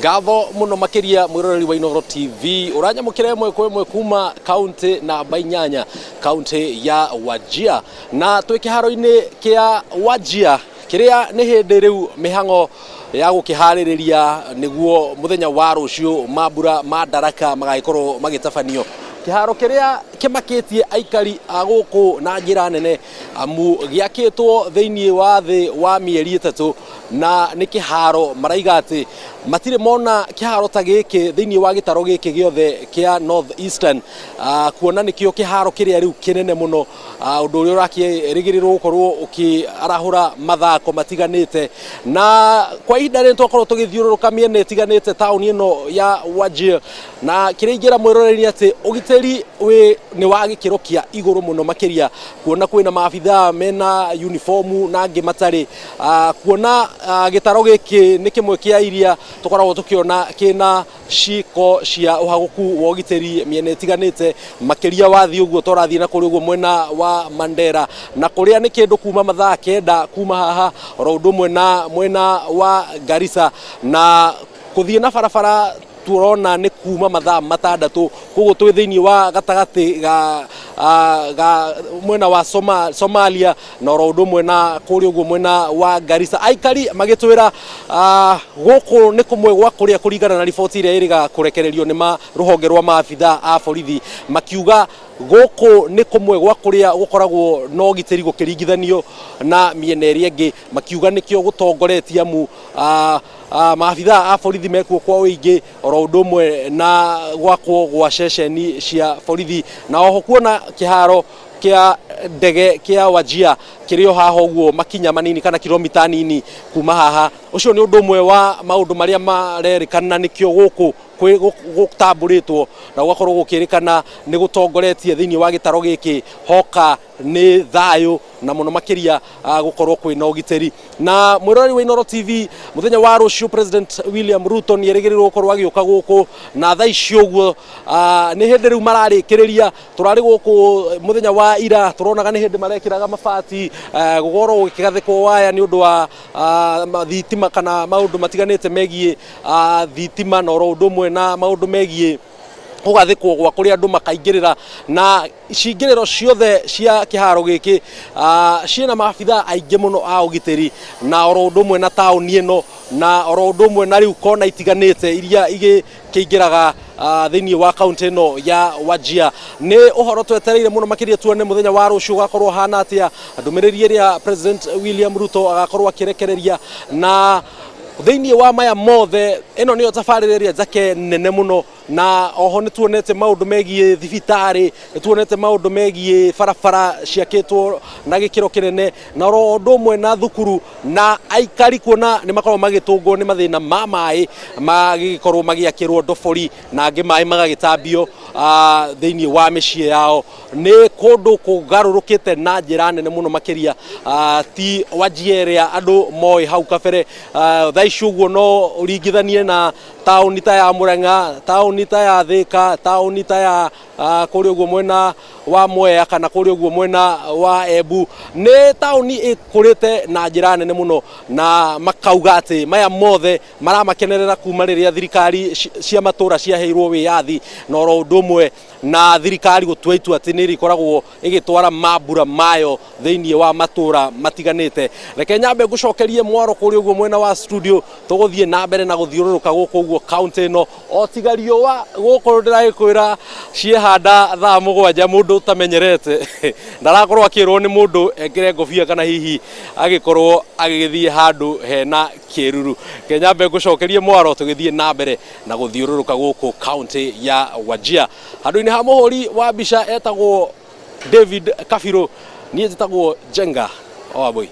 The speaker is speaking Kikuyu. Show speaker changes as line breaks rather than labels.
Ngatho muno makiria mwiroreri wa Inooro TV uranyamukira ĩmwe kwa ĩmwe kuma kaunti namba 8, kaunti ya Wajir, na twĩ kĩharo-inĩ kĩa Wajir kĩrĩa nĩ hĩndĩ rĩu mĩhang'o ya gũkĩharĩrĩria nĩguo mũthenya wa rũciũ mambura ma Ndaraka magagĩkorwo magĩtabanio. Kĩharo kĩrĩa kĩmakĩtie aikari a gũkũ na njĩra nene, amu gĩakĩtwo thĩinĩ wa thĩ wa mĩeri 3, na nĩ kĩharo maraiga atĩ matirĩ mona kĩharo ta gĩkĩ thĩinĩ wa gĩtaro gĩkĩ gĩothe kĩa North Eastern, kuona nĩkĩo kĩharo kĩrĩa rĩu kĩnene mũno, ũndũ ũrĩa ũrakĩrĩgĩrĩrwo gũkorwo ũkĩarahũra mathako matiganĩte. Na kwa ihinda rĩrĩ twakorwo tũgĩthiũrũrũka mĩena ĩtiganĩte taũni ĩno ya Wajir, na kĩrĩa ingĩra mwĩroreri atĩ ũgitĩri wĩ nĩ wa gĩkĩro kĩa igũrũ mũno makĩria, kuona kwĩna maabithaa mena uniformu na angĩ matarĩ, kuona gĩtaro gĩkĩ nĩ kĩmwe kĩa iria tũkoragwo tũkĩona kĩna ciĩko cia ũhagũku wa ũgitĩri mĩena ĩtiganĩte, makĩria wathiĩ ũguo torathiĩ na kũrĩa ũguo mwena wa Mandera, na kũrĩa nĩ kĩndũ kuma mathaa 9 kuma haha, oro ũndũ ũmwe na mwena wa Garissa, na kũthiĩ na barabara turona nĩ kuma mathaa 6, koguo twĩ thĩinĩ wa gatagatĩ ga mwena wa Somalia na oro ũndũ ũmwe na kũrĩa ũguo mwena wa Garissa. Aikari magĩtwĩra gũkũ nĩ kũmwe gwa kũrĩa kũringana na riboti ĩrĩa ĩrĩga kũrekererio nĩ rũhonge rwa maabithaa a borithi, makiuga gũkũ nĩ kũmwe gwa kũrĩa gũkoragwo na ũgitĩri gũkĩringithanio na mĩena ĩrĩa ĩngĩ, makiuga nĩkĩo gũtongoretie amu maabithaa a borithi mekuo kwa ũingĩ, oro ũndũ ũmwe na gwakwo gwa ceceni cia borithi, na oho kuona kĩharo kĩa ndege kĩa Wajir kĩrĩ o haha ũguo makinya manini kana kilomita nini kuma haha. Ũcio nĩ ũndũ ũmwe wa maũndũ marĩa marerĩkana nĩkĩo gũkũ gũtambũrĩtwo na gũgakorwo gũkĩrĩkana nĩ gũtongoretie thĩinĩ wa gĩtaro gĩkĩ hoka nĩ thayũ na mũno makĩria gũkorwo kwĩna ũgitĩri. Na mwĩroreri wa Inooro TV, mũthenya wa rũciũ President William Ruto nĩ erĩgĩrĩirwo gũkorwo agĩũka gũkũ, na thaa ici ũguo nĩ hĩndĩ rĩu mararĩkĩrĩria. Tũrarĩ gũkũ mũthenya wa ira, tũronaga nĩ hĩndĩ marekĩraga mabati, gũkorwo gũkĩgathĩkwo waya nĩ ũndũ wa thitima kana maũndũ matiganĩte megiĩ thitima, na oro ũndũ ũmwe na maũndũ megiĩ gũgathĩkwo gwa kũrĩa andũ makaingĩrĩra, na cingĩrĩro ciothe cia kĩharo gĩkĩ ciĩna maabithaa aingĩ mũno a ũgitĩri, na oro ũndũ ũmwe na taũni ĩno, na oro ũndũ ũmwe na rĩu kona itiganĩte iria igĩkĩingĩraga thĩinĩ wa kaunti ĩno ya Wajir. Nĩ ũhoro twetereire mũno makĩria tuone mũthenya wa rũciũ ũgakorwo ũhana atĩa, ndũmĩrĩri ĩrĩa President William Ruto agakorwo akĩrekereria. Na thĩinĩ wa maya mothe, ĩno nĩyo tabarĩra ĩrĩa njake nene mũno, na oho nĩ tuonete maũndũ megiĩ thibitarĩ, nĩ tuonete maũndũ megiĩ barabara ciakĩtwo na gĩkĩro kĩnene, na oro ũndũ ũmwe na thukuru, na aikari kuona nĩ makoragwo magĩtũngwo nĩ mathĩna ma maĩ, magĩkorwo magĩakĩrwo ndobori na angĩ maĩ magagĩtambio thĩinĩ wa mĩciĩ yao. Nĩ kũndũ kũgarũrũkĩte na njĩra nene mũno makĩria, ti Wajir ĩrĩa andũ moĩ hau kabere. Thaa ici ũguo no ũringithanie na taũni ta ya Murang'a, taũni ta ya Thika, taũni ta ya kũrĩa ũguo mwena wa Mwea kana kũrĩa ũguo mwena wa Embu. Nĩ taũni ĩkũrĩte na njĩra nene mũno, na makauga atĩ maya mothe maramakenerera kuma rĩrĩa thirikari cia matũra ciaheirwo wĩyathi, na oro ũndũ ũmwe na thirikari gũtua itua atĩ nĩ ĩrĩkoragwo ĩgĩtwara mambura mayo thĩinĩ wa matũra matiganĩte. Reke nyambe ngũcokerie mwaro kũrĩa ũguo mwena wa studio, tũgũthiĩ na mbere na gũthiũrũrũka gũkũ ũguo kaunti ĩno, o tiga riũa gũkũ ndĩragĩkwĩra ciehanda thaa 7, mũndũ ũtamenyerete ndarakorwo akĩrwo nĩ mũndũ ekĩre ngobia kana hihi agĩkorwo agĩgĩthiĩ handũ hena kĩruru. Reke nyambe ngũcokerie mwaro tũgĩthiĩ na mbere na gũthiũrũrũka gũkũ kaunti ya Wajir. Handũ-inĩ ha mũhũri wa mbica etagwo David Kabiru, niĩ njĩtagwo Njenga Wambui.